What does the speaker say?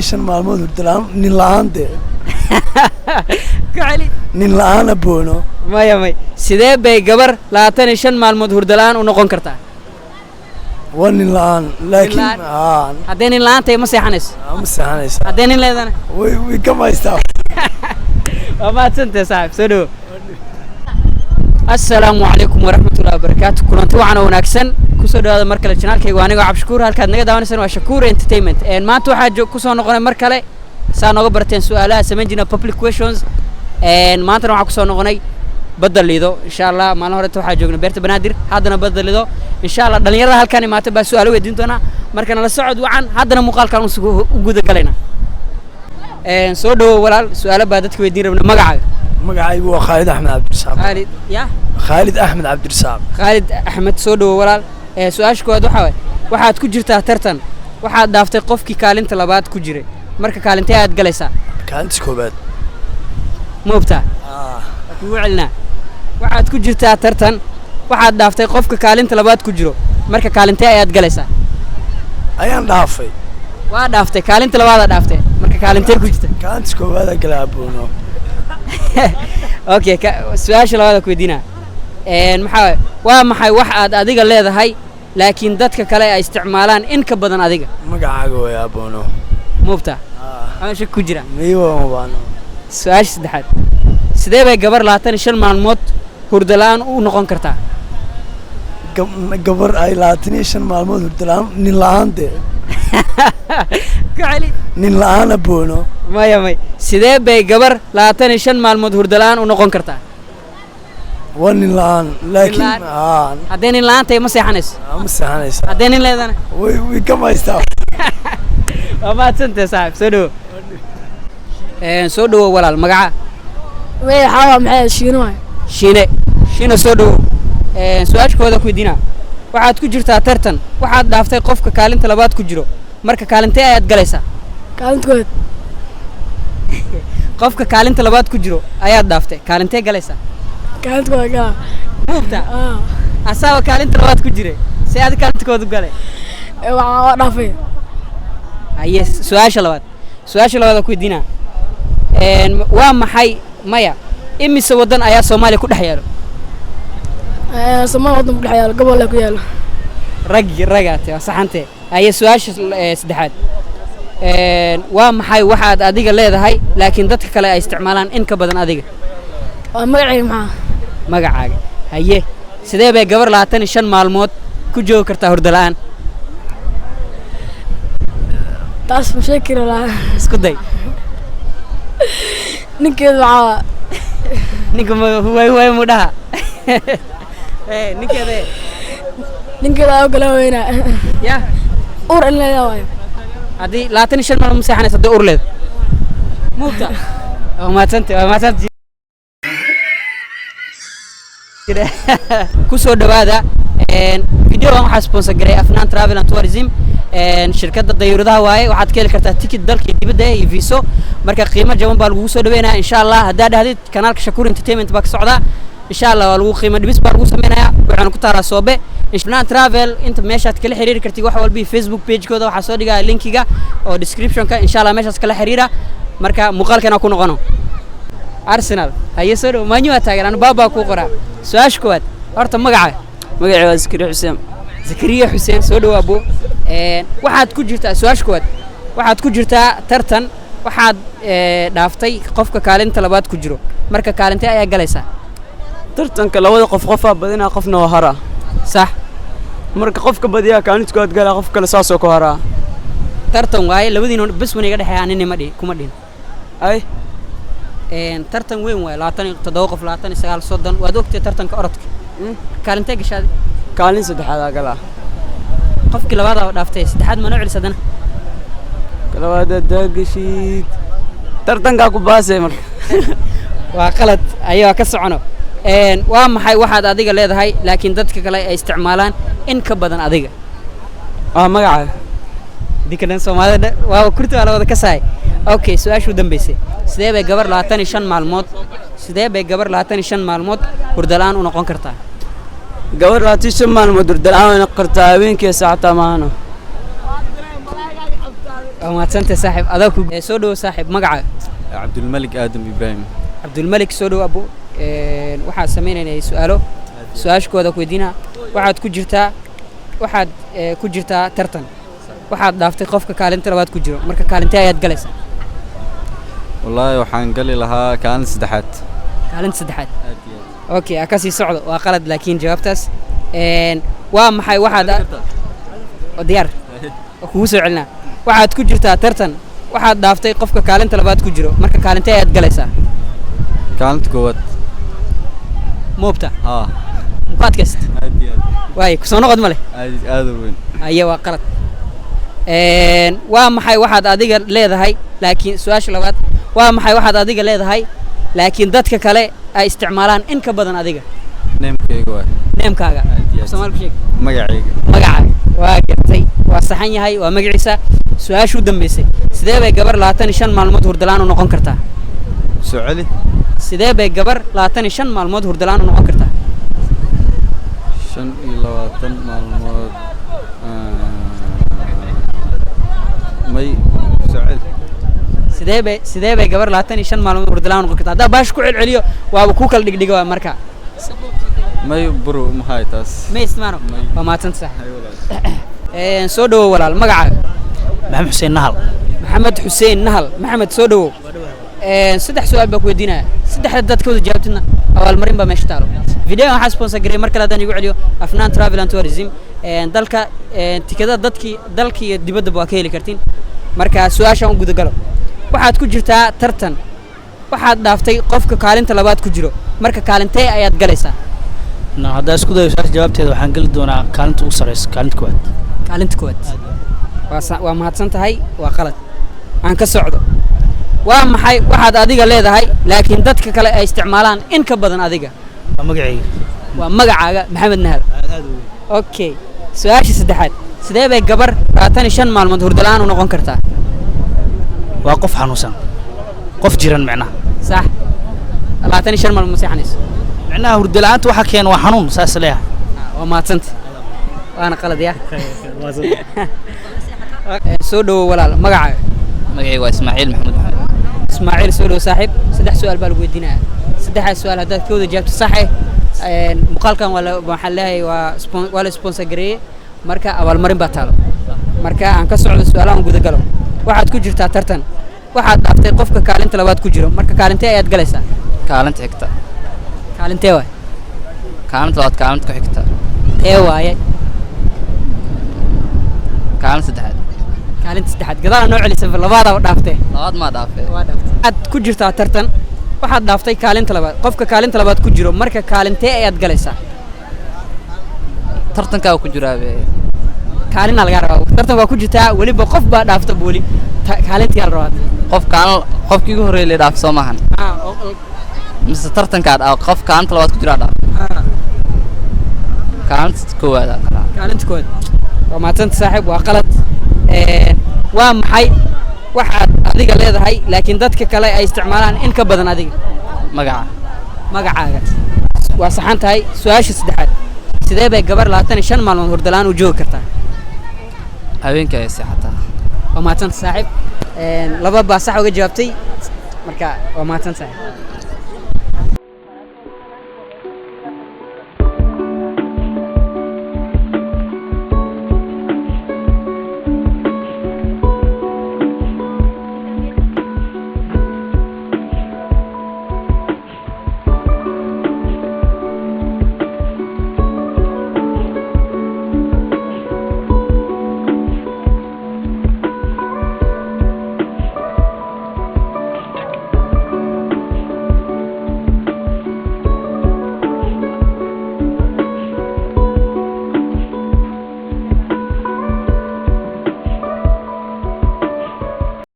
25 maalmood hurdo la'aan, nin la'aan dee. Ku celi. Nin la'aan, aboono. Maya, may. Sidee bay gabar 25 maalmood hurdo la'aan u noqon kartaa? Waa nin la'aan, laakiin la'aan. Aa. Haddee nin la'aan tahay, ma seexanayso? Ma seexanaysa. Haddee nin leedana? Way gamaysaa. Waa mahadsantahay, saaxiib. Soo dhawo. Assalaamu calaykum waraxmatullahi wabarakaatu. Kulanti wacan oo wanaagsan. Kusoo dhawaada mar kale channelkayga. Waa anigoo Cabdishakuur. Halkaad naga daawanaysaan waa Shakuur Entertainment. Maanta waxaa kusoo noqonay mar kale, saa nooga barteen su-aalaha samayn jirna, public questions. Maantana waxaa kusoo noqonay badda Liido, insha Allah. Maalin horeta waxaa joognay beerta Banaadir, haddana badda Liido, insha Allah. Dhalinyarada halkaan imaatay baa su-aalo weydiin doonaa. Markana la socod wacan. Haddana muuqaalkan u guda galayna. Soo dhawow, walaal. Su-aalo baa dadka weydiin rabna. Magacaaga? Magacaygu waa Khaalid Axmed Cabdirasaaq. Khaalid ya? Khaalid Axmed Cabdirasaaq. Khaalid Axmed, soo dhawow, walaal. Su-aasha koowaad waxaa waay: waxaad ku jirtaa tartan, waxaad dhaaftay qofkii kaalinta labaad ku jiray. Marka kaalintee aad galaysaa? Kaalinta koobaad. Ma ogtaa? Waa kugu celinaa. Waxaad ku jirtaa tartan, waxaad dhaaftay qofka kaalinta labaad ku jiro. Marka kaalintee ayaad galaysaa? Ayaan dhaafay? Waa dhaaftay, kaalinta labaadaa dhaaftay. Marka kaalintee ku jirta? Kaalinta koowaada gala, aboono. Okay, su-aasha labaad ku weydiinaa. Maxaa waay? Waa maxay wax aad adiga leedahay, laakiin dadka kale ay isticmaalaan in ka badan adiga? Magacaaga way, aboono. Ma ogtaa ama shak ku jira? Miyo mabaano. Su-aasha saddexaad: sidee bay gabar 25 maalmood hurdo la'aan u noqon kartaa? Gabar ay 25 maalmood hurdo la'aan, nin la'aan dee. Ku celi. Nin la'aan, aboono. Maya, may. Sidee bay gabar 25 maalmood hurdo la'aan u noqon kartaa? Waa nin la'aan, laakiin la'aan. Aa. Haddee nin la'aan tahay, ma seexanayso? Ma seexanaysa. Haddee nin leedana? Way gamaysaa. Waa mahadsantahay, saaxiib. Soo dhawo. Soo dhawo, walaal. Magaca? Wey, waxaa maxay, Shiino waay. Shiine, Shiine, soo dhawo. Su-aasha kooda ku weydiinaa: waxaad ku jirtaa tartan, waxaad dhaaftay qofka kaalinta labaad ku jiro. Marka kaalintee ayaad galaysaa? Kaalinta koowaad. Qofka kaalinta labaad ku jiro ayaad dhaaftay, kaalintee galaysaa? Kaalinta koowaad galaa. Muugta? Ah. Asaaba kaalinta labaad ku jire, see adi kaalinta koowaad u galay? Ee, waxaa waa dhaafay. Haye, su-aasha labaad aan ku weydiinaa. Waa maxay, maya, imise waddan ayaa Soomaaliya ku dhex yaalo? Ee, Soomaaliya waddan ku dhex yaalo, gobol ku yaalo. Raggi ragaate, waa saxante. Haye, su-aasha saddexaad. Waa maxay waxaad adiga leedahay, laakiin dadka kale ay isticmaalaan in ka badan adiga? Waa magacayga, maxaa? Magacaaga. Haye, sidee bay gabar 25 maalmood ku joogi kartaa hurdo la'aan? Taas ma sheegi kari lahaa. Isku day. Ninkeedu waxaa. Ninka ma huwaay huwaay mu dhaha? Ninkeeda? Ninkeeda aa ogolaan weynaa. Ya? Uur in leedaa waayo. Haddii 25 maalmood ma seexanaysa haddii ur leedo. Muugta? Waa mahadsantay, waa mahadsantay. Ku soo dhawaada. Videogan waxaa sponsor garay Afnaan Travel and Tourism. Shirkadda dayuuradaha waaye. Waxaad ka heli kartaa ticket dalka iyo dibadda iyo viso. Marka qiimo jaban baa lagugu soo dhaweynaya, insha Allah. Haddaa dhahdid kanaalka Shakuur Entertainment baa ka socdaa, insha Allah waa lagu qiimo dhibis baa lagu sameynayaa. Waxaana ku taalaa Soobe, Afnaan Travel. Inta meeshaad kala xiriiri kartid wax walba iyo Facebook pagekooda waxaa soo dhigaya linkiga oo descriptionka, insha Allah. Meeshaas kala xiriira. Marka muuqaalkana ku noqono Arsenal. Haye, soo dhow. Maanyu waa taagan, anu baabaa kuu qoraa. Su-aasha koowaad horta, magaca? Magacay waa Zakariya Xuseen. Zakariya Xuseen, soo dhawo, abo. Waxaad ku jirtaa su-aasha koowaad: waxaad ku jirtaa tartan, waxaad dhaaftay qofka kaalinta labaad ku jiro. Marka kaalintee ayaa galaysaa? Tartanka labada qof, qofaa badinaa, qofna waa haraa. Sax. Marka qofka badiyaa kaalinta koowaad galaa, qof kale saasoo ku haraa. Tartan waaye, labadiina bes wan iga dhexeeya. Anina ma dhihin, kuma dhihin. Ay. Tartan weyn waaye, 27 qof, 29, 30. Waad ogtay tartanka orodka. Kaalintee gashaadi? Kaalin saddexaadaa galaa. Qofkii labaadaa dhaaftay, saddexaad ma noo celis haddana? Labaad hadaa gashid, tartankaa ku baasay marka. Waa qalad. Ayaa ka socono. Waa maxay waxaad adiga leedahay, laakiin dadka kale ay isticmaalaan in ka badan adiga? Waa magaca. Dinka dhan Soomaalida waa kurti, waa la wada kasaay. Okay, su-aasha u dambeysay: sidee bay gabar 25 maalmood hurdo la'aan u noqon kartaa? Gabar 25 maalmood hurdo la'aan way noqon kartaa, habeenkii saactaa maahano. Waa mahadsantahay saaxiib. Adaa ku soo dhowo saaxiib, magacaaga? Cabdulmalik Aadam Ibraahim. Cabdulmalik, soo dhowo abo. Waxaad sameynaynay su-aalo, su-aasha kooda ku weydiinaa. Waxaad ku jirtaa, waxaad ku jirtaa tartan, waxaad dhaaftay qofka kaalinta labaad ku jiro. Marka kaalintee ayaad galaysaa? Wallaahi waxaan gali lahaa kaalin saddexaad. Kaalinta saddexaad, okay. A ka sii socdo, waa qalad laakiin jawaabtaas. Waa maxay waxaad oo diyaar waa kugu soo celinaa. Waxaad ku jirtaa tartan, waxaad dhaaftay qofka kaalinta labaad ku jiro. Marka kaalintee ayaad galaysaa? Kaalinta koowaad. Moobta? Haa. Muku adkayst? Aad iyo aad. Waay kusoo noqod ma leh. Aad aad u weyn. Aye, waa qalad. Waa maxay waxaad adiga leedahay laakiin, su-aasha labaad, waa maxay waxaad adiga leedahay laakiin dadka kale ay isticmaalaan in ka badan adiga? Name-kayga waay. Name-kaaga? Aad iyo aad. Soomaali ku sheeg. Magacayga. Magacaaga, waa gartay, waa saxan yahay, waa magaciisa. Su-aasha u dambeysay: sidee bay gabar 25 maalmood hurdalaan u noqon kartaa? Soo celi. Sidee bay gabar 25 maalmood hurdalaan u noqon kartaa? 25 maalmood, may, soo celi. Sidee bay gabar 25 maalmood hurdalaan u noqon kartaa? Haddaa baash ku celceliyo waaba ku kala dhigdhiga waa marka. May bro, maxay taas? May ismaano. May. Waa mahadsan sax. Hay walaal. Soo dhowow walaal, magacaaga? Maxamed Xuseen Nahal. Maxamed Xuseen Nahal. Maxamed, soo dhowow. Saddex su-aal baa ku weydiinaya, saddexda dad ka wada jawaabtidna abaalmarin baa meesha taalo. Video waxaa sponsor gareey, mar kale haddaan igu celiyo, Afnaan Travel and Tourism. Dalka tikada dadkii dalka iyo dibaddaba waa ka heli kartiin. Marka su-aashaan u gudagalo: waxaad ku jirtaa tartan, waxaad dhaaftay qofka kaalinta labaad ku jiro. Marka kaalintee ayaad galaysaa? Na haddaa isku dayo su-aasha jawaabteeda, waxaan geli doonaa kaalinta ugu sareysa, kaalinta koowaad. Kaalinta koowaad, waa mahadsan tahay, waa qalad. Aan ka socdo. Waa maxay waxaad adiga leedahay laakiin dadka kale ay isticmaalaan in ka badan adiga? Waa magacayga. Waa magacaaga, Maxamed Nahal, okay. Su-aasha saddexaad: sidee bay gabar 25 maalmood hurdala'aan u noqon kartaa? Waa qof xanuunsan, qof jiran micnaha. Sax, 25 maalmood ma seexanayso. Micnaha hurdo la'aanta waxa keena waa xanuun, saas leeyahay. Waa mahadsanta, waana qalad ya. Soo dhowo walaal, magacaaga? Magacayga waa Ismaaciil Maxamuud Maxamed. Ismaaciil, soo dhowo saaxiib. Saddex su-aal baa lagu weydiinaya. Saddexdaas su-aal haddaad ka wada jawaabto sax eh, muuqaalkan waa la waxaan leeyahay waa la sponsor gareeyey, marka abaalmarin baa taalo. Marka aan ka socdo su-aalahan guda galo. Waxaad ku jirtaa tartan, waxaad dhaaftay qofka kaalinta labaad ku jiro. Marka kaalintee ayaad galaysaa? Kaalinta xigta. Kaalintee waay? Kaalinta labaad, kaalinta ku xigta. Tee waaye? Kaalinta saddexaad. Kaalinta saddexaad, gadaala noo celisa, labaadaaba dhaaftee. Labaad maa dhaafee? Waxaad ku jirtaa tartan, waxaad dhaaftay kaalinta labaad, qofka kaalinta labaad ku jiro. Marka kaalintee ayaad galaysaa? Tartankaa ku jiraa be. Kaalinaa lagaa rabaa. Tartan waa ku jirtaa, weliba qof baa dhaafta weli. Kaalintiyaa la rabaa. Qof kaalin, qofkii ugu horreeyay la dhaaf soo maahan? Mise tartankaa dhaaf, qof kaalinta labaad ku jiraa dhaaf? Kaalinta koowaad aa kalaa. Kaalinta koowaad, waa mahadsanta saaxiib, waa qalad. Waa maxay waxaad adiga leedahay laakiin dadka kale ay isticmaalaan in ka badan adiga? Magaca. Magacaaga, waa saxan tahay. Su-aasha saddexaad: sidee bay gabar 25 maalmood hurdalaan u joogi kartaa? Habeenkii ayay seexataa. Waa mahadsanta saaxiib. Laba baa sax uga jawaabtay, marka waa mahadsan saaxiib.